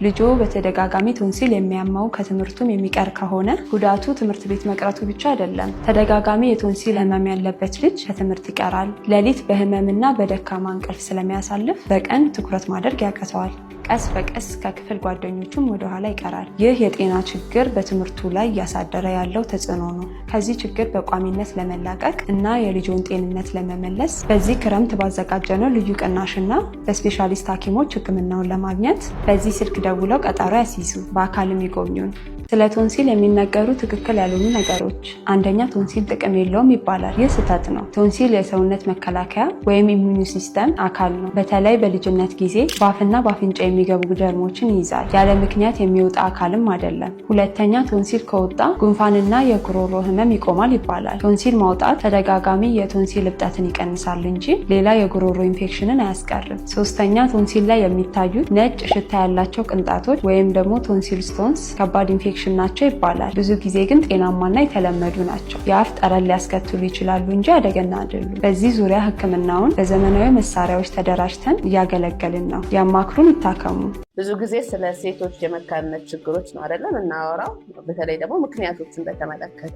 ልጆ በተደጋጋሚ ቶንሲል የሚያመው፣ ከትምህርቱም የሚቀር ከሆነ ጉዳቱ ትምህርት ቤት መቅረቱ ብቻ አይደለም። ተደጋጋሚ የቶንሲል ህመም ያለበት ልጅ ከትምህርት ይቀራል። ሌሊት በህመምና በደካማ እንቅልፍ ስለሚያሳልፍ በቀን ትኩረት ማድረግ ያቅተዋል። ቀስ በቀስ ከክፍል ጓደኞቹም ወደኋላ ይቀራል። ይህ የጤና ችግር በትምህርቱ ላይ እያሳደረ ያለው ተጽዕኖ ነው። ከዚህ ችግር በቋሚነት ለመላቀቅ እና የልጆን ጤንነት ለመመለስ በዚህ ክረምት ባዘጋጀነው ልዩ ቅናሽና በስፔሻሊስት ሐኪሞች ሕክምናውን ለማግኘት በዚህ ስልክ ደውለው ቀጠሮ ያስይዙ፣ በአካልም ይጎብኙን። ስለ ቶንሲል የሚነገሩ ትክክል ያልሆኑ ነገሮች፣ አንደኛ፣ ቶንሲል ጥቅም የለውም ይባላል። ይህ ስህተት ነው። ቶንሲል የሰውነት መከላከያ ወይም immune system አካል ነው። በተለይ በልጅነት ጊዜ በአፍና በአፍንጫ የሚገቡ ጀርሞችን ይይዛል። ያለ ምክንያት የሚወጣ አካልም አይደለም። ሁለተኛ፣ ቶንሲል ከወጣ ጉንፋንና የጉሮሮ ህመም ይቆማል ይባላል። ቶንሲል ማውጣት ተደጋጋሚ የቶንሲል እብጠትን ይቀንሳል እንጂ ሌላ የጉሮሮ ኢንፌክሽንን አያስቀርም። ሶስተኛ፣ ቶንሲል ላይ የሚታዩት ነጭ ሽታ ያላቸው ቅንጣቶች ወይም ደግሞ tonsil stones ከባድ ኢንፌክሽን ናቸው ይባላል። ብዙ ጊዜ ግን ጤናማና የተለመዱ ናቸው። የአፍ ጠረን ሊያስከትሉ ይችላሉ እንጂ አደገኛ አይደሉም። በዚህ ዙሪያ ሕክምናውን በዘመናዊ መሳሪያዎች ተደራጅተን እያገለገልን ነው። ያማክሩን፣ ይታከሙ። ብዙ ጊዜ ስለ ሴቶች የመካንነት ችግሮች ነው አይደለም እናወራው፣ በተለይ ደግሞ ምክንያቶችን በተመለከተ።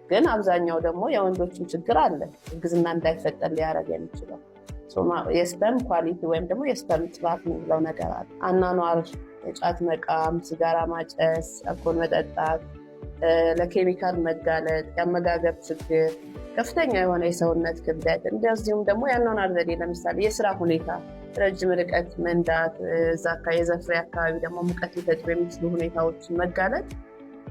ግን አብዛኛው ደግሞ የወንዶችን ችግር አለ፣ እርግዝና እንዳይፈጠር ሊያደርግ የሚችለው የ sperm quality ወይም ደግሞ የ sperm ጥራት የምንለው ነገር አለ። አኗኗር፣ የጫት መቃም፣ ሲጋራ ማጨስ፣ አልኮል መጠጣት፣ ለኬሚካል መጋለጥ፣ የአመጋገብ ችግር፣ ከፍተኛ የሆነ የሰውነት ክብደት፣ እንደዚሁም ደግሞ የአኗኗር ዘዴ፣ ለምሳሌ የስራ ሁኔታ፣ ረጅም ርቀት መንዳት፣ እዛ የዘፍሬ አካባቢ ደግሞ ሙቀት ሊፈጥሩ የሚችሉ ሁኔታዎችን መጋለጥ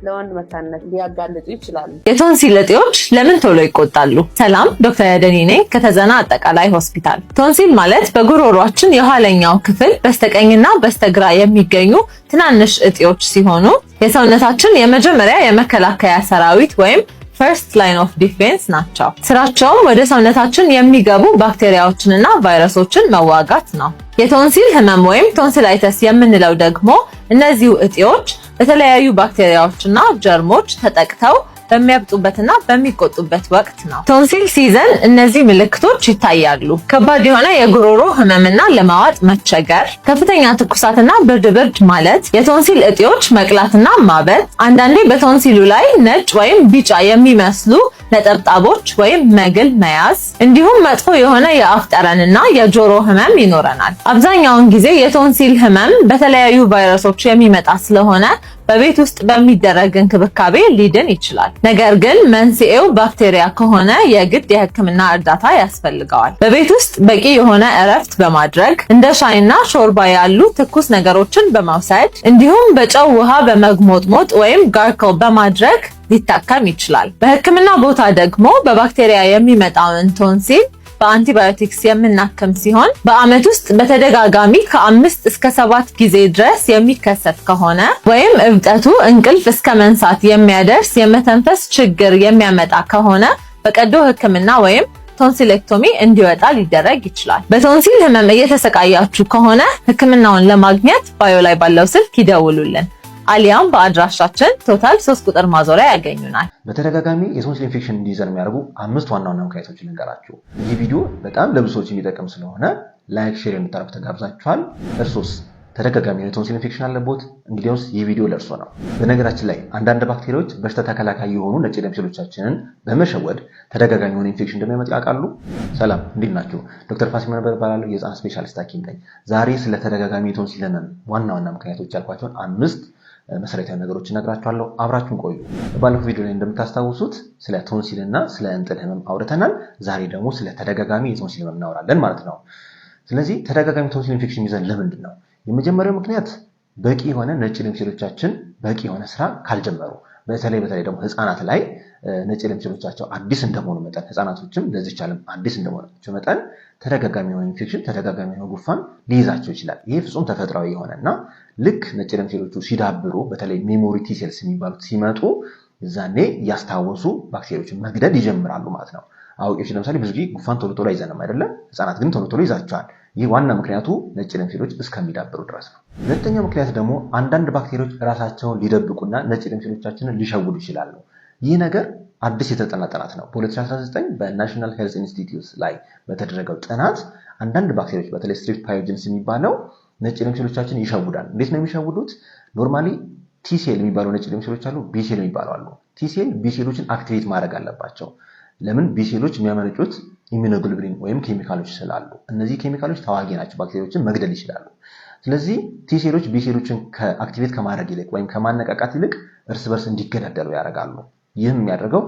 ለወንድ መካንነት ሊያጋልጡ ይችላሉ። የቶንሲል እጢዎች ለምን ቶሎ ይቆጣሉ? ሰላም፣ ዶክተር ያደኒ ነኝ ከተዘና አጠቃላይ ሆስፒታል። ቶንሲል ማለት በጉሮሯችን የኋለኛው ክፍል በስተቀኝና በስተግራ የሚገኙ ትናንሽ እጢዎች ሲሆኑ የሰውነታችን የመጀመሪያ የመከላከያ ሰራዊት ወይም first line of defense ናቸው። ስራቸውም ወደ ሰውነታችን የሚገቡ ባክቴሪያዎችንና ቫይረሶችን መዋጋት ነው። የቶንሲል ህመም ወይም tonsillitis የምንለው ደግሞ እነዚሁ እጢዎች በተለያዩ ባክቴሪያዎችና ጀርሞች ተጠቅተው በሚያብጡበትና በሚቆጡበት ወቅት ነው። ቶንሲል ሲይዘን እነዚህ ምልክቶች ይታያሉ። ከባድ የሆነ የጉሮሮ ህመምና ለማዋጥ መቸገር፣ ከፍተኛ ትኩሳትና ብርድ ብርድ ማለት፣ የቶንሲል እጢዎች መቅላትና ማበጥ፣ አንዳንዴ በቶንሲሉ ላይ ነጭ ወይም ቢጫ የሚመስሉ ነጠብጣቦች ወይም መግል መያዝ፣ እንዲሁም መጥፎ የሆነ የአፍ ጠረንና የጆሮ ህመም ይኖረናል። አብዛኛውን ጊዜ የቶንሲል ህመም በተለያዩ ቫይረሶች የሚመጣ ስለሆነ በቤት ውስጥ በሚደረግ እንክብካቤ ሊድን ይችላል። ነገር ግን መንስኤው ባክቴሪያ ከሆነ የግድ የሕክምና እርዳታ ያስፈልገዋል። በቤት ውስጥ በቂ የሆነ እረፍት በማድረግ፣ እንደ ሻይና ሾርባ ያሉ ትኩስ ነገሮችን በመውሰድ፣ እንዲሁም በጨው ውሃ በመጉሞጥሞጥ ወይም gargle በማድረግ ሊታከም ይችላል። በሕክምና ቦታ ደግሞ በባክቴሪያ የሚመጣውን ቶንሲል በአንቲባዮቲክስ የምናክም ሲሆን በአመት ውስጥ በተደጋጋሚ ከ5 እስከ 7 ጊዜ ድረስ የሚከሰት ከሆነ ወይም እብጠቱ እንቅልፍ እስከ መንሳት የሚያደርስ የመተንፈስ ችግር የሚያመጣ ከሆነ በቀዶ ሕክምና ወይም tonsillectomy እንዲወጣ ሊደረግ ይችላል። በቶንሲል ህመም እየተሰቃያችሁ ከሆነ ሕክምናውን ለማግኘት bio ላይ ባለው ስልክ ይደውሉልን። አሊያም በአድራሻችን ቶታል 3 ቁጥር ማዞሪያ ያገኙናል። በተደጋጋሚ የቶንሲል ኢንፌክሽን እንዲይዘን የሚያደርጉ አምስት ዋና ዋና ምክንያቶችን ልንገራችሁ። ይህ ቪዲዮ በጣም ለብዙ ሰዎች የሚጠቅም ስለሆነ like፣ share እንድታደርጉ ተጋብዛችኋል። እርሶስ ተደጋጋሚ የቶንሲል ኢንፌክሽን አለቦት? እንግዲያውስ ይህ ቪዲዮ ለእርሶ ነው። በነገራችን ላይ አንዳንድ ባክቴሪያዎች በሽታ ተከላካይ የሆኑ ነጭ ደም ሴሎቻችንን በመሸወድ ተደጋጋሚ የሆነ ኢንፌክሽን እንደሚያመጡ ያውቃሉ? ሰላም፣ እንዴት ናችሁ? ዶክተር ፋሲል መንበር እባላለሁ። የህፃናት ስፔሻሊስት ሐኪም ነኝ። ዛሬ ስለ ተደጋጋሚ የቶንሲል ህመም ዋና ዋና ምክንያቶች ያልኳቸውን አምስት መሰረታዊ ነገሮች እነግራችኋለሁ። አብራችሁን ቆዩ። ባለፈው ቪዲዮ ላይ እንደምታስታውሱት ስለ ቶንሲል እና ስለ እንጥል ህመም አውርተናል። ዛሬ ደግሞ ስለ ተደጋጋሚ የቶንሲል ህመም እናወራለን ማለት ነው። ስለዚህ ተደጋጋሚ ቶንሲል ኢንፌክሽን የሚይዘን ለምንድን ነው? የመጀመሪያው ምክንያት በቂ የሆነ ነጭ ደም ሴሎቻችን በቂ የሆነ ስራ ካልጀመሩ፣ በተለይ በተለይ ደግሞ ህፃናት ላይ ነጭ ደም ሴሎቻቸው አዲስ እንደመሆኑ መጠን፣ ህፃናቶችም ለዚች ዓለም አዲስ እንደመሆናቸው መጠን ተደጋጋሚ የሆነ ኢንፌክሽን፣ ተደጋጋሚ የሆነ ጉንፋን ሊይዛቸው ይችላል። ይሄ ፍጹም ተፈጥሯዊ የሆነ እና ልክ ነጭ ደም ሴሎቹ ሲዳብሩ፣ በተለይ memory T cells የሚባሉት ሲመጡ እዛኔ እያስታወሱ ባክቴሪያዎችን መግደል ይጀምራሉ ማለት ነው። አዋቂዎች ለምሳሌ ብዙ ጊዜ ጉንፋን ቶሎ ቶሎ አይዘንም አይደለም? ህፃናት ግን ቶሎ ቶሎ ይዛቸዋል። ይህ ዋና ምክንያቱ ነጭ ደም ሴሎች እስከሚዳብሩ ድረስ ነው። ሁለተኛው ምክንያት ደግሞ አንዳንድ ባክቴሪያዎች ራሳቸውን ሊደብቁና ነጭ ደም ሴሎቻችንን ሊሸውዱ ይችላሉ። ይህ ነገር አዲስ የተጠና ጥናት ነው። በ2019 በ National Health Institute ላይ በተደረገው ጥናት አንዳንድ ባክቴሪያዎች፣ በተለይ Strep pyogenes የሚባለው፣ ነጭ ደም ሴሎቻችን ይሸውዳል። እንዴት ነው የሚሸውዱት? Normally T cell የሚባሉ ነጭ ደም ሴሎች አሉ፣ B cell የሚባሉ አሉ። T cell B ሴሎችን activate ማድረግ አለባቸው። ለምን? B ሴሎች የሚያመነጩት immunoglobulin ወይም ኬሚካሎች ስላሉ፣ እነዚህ ኬሚካሎች ተዋጊ ናቸው፣ ባክቴሪያዎችን መግደል ይችላሉ። ስለዚህ T ሴሎች B ሴሎችን ከ activate ከማድረግ ይልቅ ወይም ከማነቃቃት ይልቅ እርስ በርስ እንዲገዳደሉ ያደርጋሉ። ይህም የሚያደርገው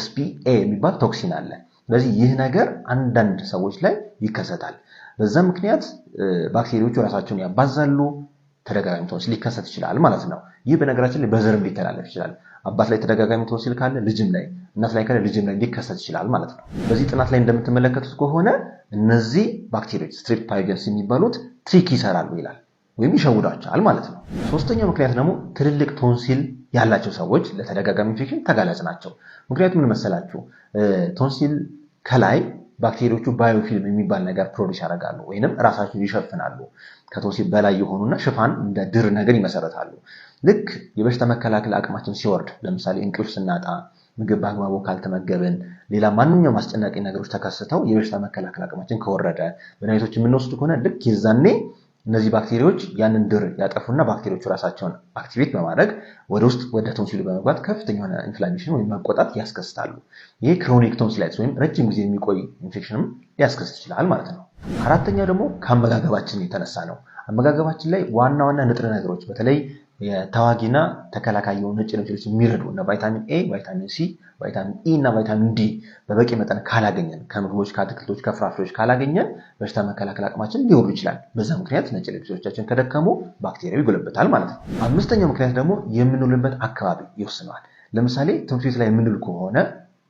SP A የሚባል toxin አለ። ስለዚህ ይህ ነገር አንዳንድ ሰዎች ላይ ይከሰታል። በዛ ምክንያት ባክቴሪዎቹ ራሳቸውን ያባዛሉ። ተደጋጋሚ ቶንሲል ሊከሰት ይችላል ማለት ነው። ይህ በነገራችን ላይ በዘርም ሊተላለፍ ይችላል። አባት ላይ ተደጋጋሚ ቶንሲል ካለ ልጅም ላይ፣ እናት ላይ ካለ ልጅም ላይ ሊከሰት ይችላል ማለት ነው። በዚህ ጥናት ላይ እንደምትመለከቱት ከሆነ እነዚህ ባክቴሪዎች strep pyogenes የሚባሉት trick ይሰራሉ ይላል ወይም ይሸውዷቸዋል ማለት ነው። ሶስተኛው ምክንያት ደግሞ ትልልቅ ቶንሲል ያላቸው ሰዎች ለተደጋጋሚ ኢንፌክሽን ተጋላጭ ናቸው። ምክንያቱም ምን መሰላችሁ? ቶንሲል ከላይ ባክቴሪዎቹ biofilm የሚባል ነገር produce ያደርጋሉ ወይንም ራሳቸውን ይሸፍናሉ። ከቶንሲል በላይ የሆኑና ሽፋን እንደ ድር ነገር ይመሰረታሉ። ልክ የበሽታ መከላከል አቅማችን ሲወርድ፣ ለምሳሌ እንቅልፍ ስናጣ፣ ምግብ በአግባቡ ካልተመገብን፣ ሌላ ማንኛውም አስጨናቂ ነገሮች ተከስተው የበሽታ መከላከል አቅማችን ከወረደ፣ መድኃኒቶች የምንወስድ ከሆነ ልክ የዛኔ እነዚህ ባክቴሪዎች ያንን ድር ያጠፉና ባክቴሪዎቹ ራሳቸውን activate በማድረግ ወደ ውስጥ ወደ ቶንሲሉ በመግባት ከፍተኛ የሆነ inflammation ወይም መቆጣት ያስከስታሉ። ይሄ chronic tonsillitis ወይም ረጅም ጊዜ የሚቆይ ኢንፌክሽንም ሊያስከስት ይችላል ማለት ነው። አራተኛው ደግሞ ከአመጋገባችን የተነሳ ነው። አመጋገባችን ላይ ዋና ዋና ንጥረ ነገሮች፣ በተለይ የተዋጊና ተከላካይ የሆኑ ነጭ ደም ሴሎች የሚረዱ እነ ቫይታሚን ኤ፣ ቫይታሚን ሲ፣ ቫይታሚን ኢ እና ቫይታሚን ዲ በበቂ መጠን ካላገኘን፣ ከምግቦች፣ ከአትክልቶች፣ ከፍራፍሬዎች ካላገኘን በሽታ መከላከል አቅማችን ሊወርድ ይችላል። በዛ ምክንያት ነጭ ደም ሴሎቻችን ከደከሙ ባክቴሪያው ይጎለበታል ማለት ነው። አምስተኛው ምክንያት ደግሞ የምንውልበት አካባቢ ይወስነዋል። ለምሳሌ ትምህርት ቤት ላይ የምንውል ከሆነ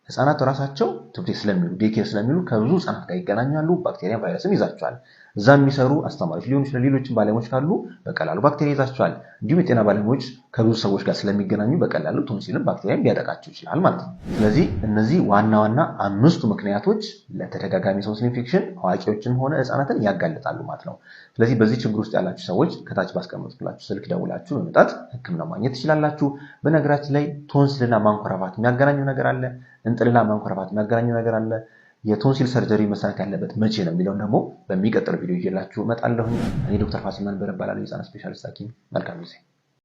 ህፃናት ራሳቸው ትምህርት ቤት ስለሚውሉ፣ daycare ስለሚውሉ ከብዙ ህፃናት ጋር ይገናኛሉ። ባክቴሪያ ቫይረስም ይዛቸዋል። እዛ የሚሰሩ አስተማሪዎች ሊሆኑ ይችላል፣ ሌሎችም ባለሙያዎች ካሉ በቀላሉ ባክቴሪያ ይዛቸዋል። እንዲሁም የጤና ባለሙያዎች ከብዙ ሰዎች ጋር ስለሚገናኙ በቀላሉ ቶንሲልም ባክቴሪያም ሊያጠቃቸው ይችላል ማለት ነው። ስለዚህ እነዚህ ዋና ዋና አምስቱ ምክንያቶች ለተደጋጋሚ ቶንሲል ኢንፌክሽን አዋቂዎችም ሆነ ህፃናትን ያጋልጣሉ ማለት ነው። ስለዚህ በዚህ ችግር ውስጥ ያላችሁ ሰዎች ከታች ባስቀመጥኩላችሁ ስልክ ደውላችሁ በመምጣት ሕክምና ማግኘት ትችላላችሁ። በነገራችን ላይ ቶንሲልና ማንኮራፋት የሚያገናኘው ነገር አለ። እንጥልና ማንኮራፋት የሚያገናኘው ነገር አለ። የቶንሲል surgery መሰራት ያለበት መቼ ነው የሚለውን ደግሞ በሚቀጥለው ቪዲዮ ይዤላችሁ እመጣለሁ። እኔ ዶክተር ፋሲል መንበር እባላለሁ፣ የህፃናት ስፔሻሊስት ሐኪም። መልካም ጊዜ።